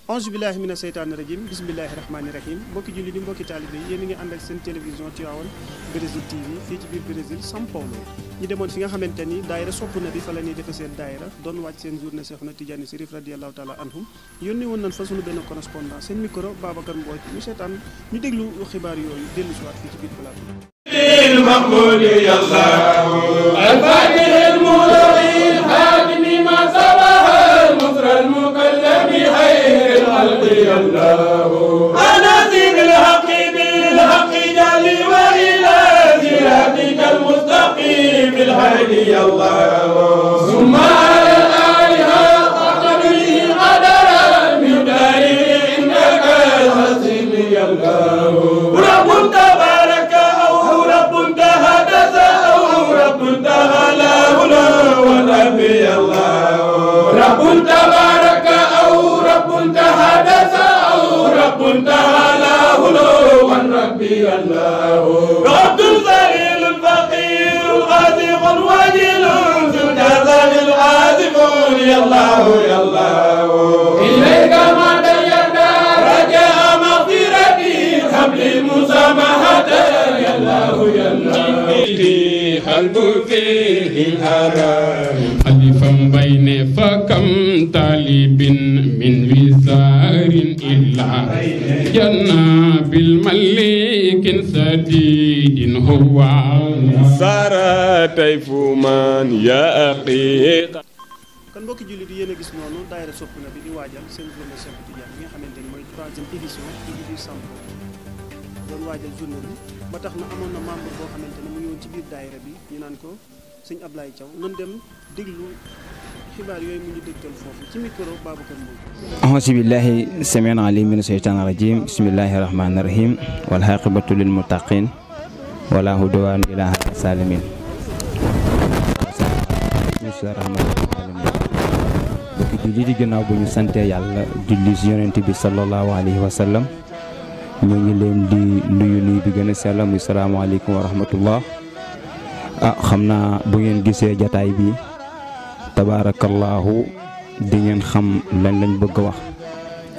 auzu billahi mina seytaani rajim bismillahi rahmaani rahim mbokki julli di mbokki taalibe yi yéen a ngi ànd ak seen télévision Tivaouane Brésil TV fii ci biir Brésil São Paulo ñu demoon fi nga xamante ni daayira sopp na bi fa la ñuy defe seen daayira doon wàcc seen journée Cheikhouna Tidiane Chérif radiyallahu taala anhum yónni woon nañ fa sunu benn correspondant seen micro Babacar Mbodj ñu seetaan ñu déglu xibaar yooyu dellu si waat fii ci biir plateau أناصر الحق بالحق جلي وإلى صراطك المستقيم الهادي الله ثم على الآلهة وقدره قدرا من داره إنك الحسين الله رب تبارك أو رب تحدث أو رب تعالى ونبي الله رب تبارك أو رب تحدث أو رب تعالى ونبي الله عبد ذليل فقير عازق وجل ذو الجزل العازق يا الله يا الله إليك ما دينا رجاء مغفرتي قبل المسامحة يا الله يا الله قلب فيه الحرام ألفا بين فكم طالب من وزار إلا جناب الملك سديد هو سارة تيفومان يا أخي kon mbokki julli di yéen a gis noonu daayira sopp na bi di waajal seen journée Cheikh Tidiane bi nga xamante ni mooy 3e édition ci biir São Paulo doon waajal journée bi ba tax na amoon na membre boo xamante ne mu ngi woon ci biir daayira bi ñu naan ko sëñ Ablaye Thiaw nan dem déglu xibaar yooyu mu ngi dégtal foofu ci micro Babacar Mbodj. auzu billahi samiil aliim mina shaytaani rajiim bismillahi rahmaani rahiim wal aqibatu lil muttaqiin wala udwaana illaa alal zaalimiin. bokki julli di gannaaw bu ñu sante yàlla julli si yonent bi sallallahu alayhi wa sallam ñu ngi leen di nuyu bi gën a sell muy salaamaaleykum wa rahmatullah. xam naa bu ngeen gisee jataay bi tabaarakallaahu di ngeen xam lañ bëgg a wax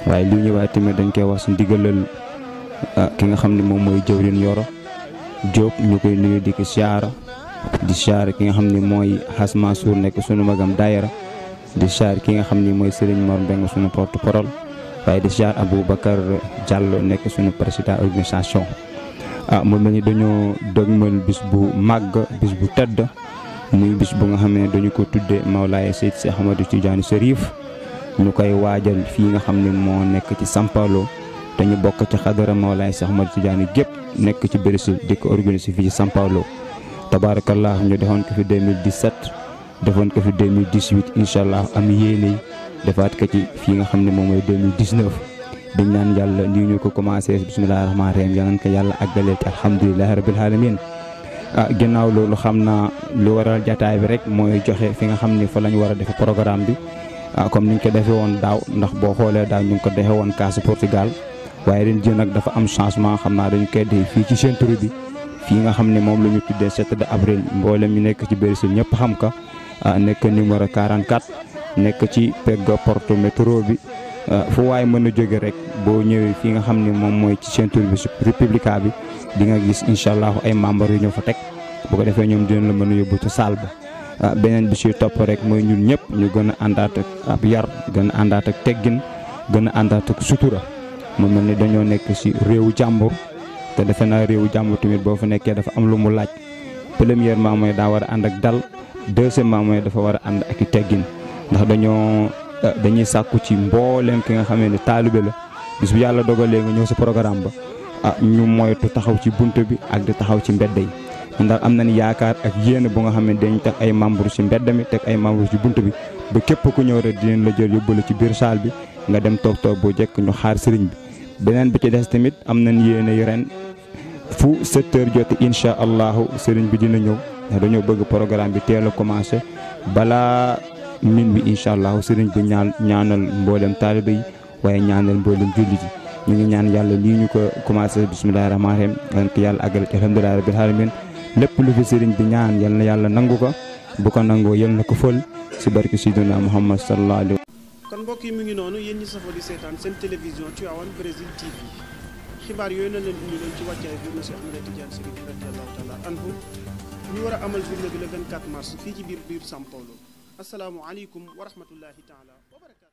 waaye li ñëwaat tamit dañ koy wax si ndigalal ki nga xam ne moom mooy jëwriñ Yoro Diop ñu koy nuyu di ko siyaara di siyaara ki nga xam ne mooy Xas Mansour nekk sunu magam daayira di siyaara ki nga xam ne mooy Serigne Mor Mbeng sunu porte-parole waaye di siyaara Aboubacar Diallo nekk sunu président organisation. mu mel ni dañoo dogmal bis bu màgg bis bu tedd muy bis bu nga xam ne dañu ko tudde Mawlaaya Seydi Cheikhouna Tidiane Chérif ñu koy waajal fii nga xam ne moo nekk ci São Paulo te ñu bokk ci xadara Mawlaaya Cheikhouna Tidiane gépp nekk ci Brésil di ko organiser fii ci São Paulo tabaarakallah ñu defoon ko fi 2017 defoon ko fi 2018 incha allah am yéene defaat ko ci fii nga xam ne moom mooy 2019 dañ naan yàlla nii ñu ko commencé bismillahi rahmaani rahim yal nañ ko yàlla àggaleel ci alhamdulilahi rabbil alamin ginnaaw loolu xam naa lu waral jataay bi rek mooy joxe fi nga xam ni fa lañ war a defe programme bi comme niñ ko defee woon daaw ndax boo xoolee daaw ñu ngi ko defee woon Casa Portugal waaye ren jii nag dafa am changement xam naa dañu koy def fii ci centre bi fii nga xam ne moom la ñu tuddee 7 avril mboolem ñu nekk ci Brésil ñëpp xam ka nekk numéro 44 nekk ci pegg porte métro bi fu waay mën a jóge rek boo ñëwee fii nga xam ne moom mooy ci centre bi républica bi di nga gis incha allah ay membres yu ñëw fa teg bu ko defee ñoom dinañ la mën a yóbbu ca salle ba beneen bi ci topp rek mooy ñun ñëpp ñu gën a àndaat ak ab yar gën a àndaat ak teggin gën a àndaat ak sutura mu mel ni dañoo nekk ci réewu jàmbur te defe naa réewu jàmbur tamit boo fa nekkee dafa am lu mu laaj premièrement mooy daa war a ànd ak dal deuxièmement mooy dafa war a ànd ak i teggin ndax dañuy sàkku ci mbooleem ki nga xamee ne taalibe la bis bu yàlla dogalee nga ñëw si programme ba ñu moytu taxaw ci bunt bi ak di taxaw ci mbedd yi ndax am nañ yaakaar ak yéene bu nga xam ne dañ teg ay membres ci mbedd mi teg ay membres ci bunt bi ba képp ku ñëw rek dinañ la jël yóbbu la ci biir salle bi nga dem toog bu jekk ñu xaar sëriñ bi beneen bi ci des tamit am nañ yéene yu ren fu 7 heures joti incha allahu sëriñ bi dina ñëw ndax dañoo bëgg programme bi teel a commencé balaa min bi incha allahu sëriñ bi ñaanal mboolem taalibe yi waaye ñaanal mboolem jullit yi ñu ngi ñaan yàlla lii ñu ko commencé bismillahi rahmaani rahim yal na ko yàlla àggale ci alhamdulillahi rabbil alamin lépp lu fi sëriñ bi ñaan yal na yàlla nangu ko bu ko nangoo yal na ko fël si barke Sidina Muhammad sallallahu alayhi. kon kon mbokk yi mu ngi noonu yéen ñi safoo di seetaan seen télévision Tivaouane Brésil TV xibaar yooyu na leen indi leen ci wàccaay bi monsieur Ahmed Tidiane Sy radiyallahu taala anhu ñu war a amal journée bi le 24 mars fii ci biir São Paulo asalaamu aleykum wa rahmatullahi taala wa barakaatu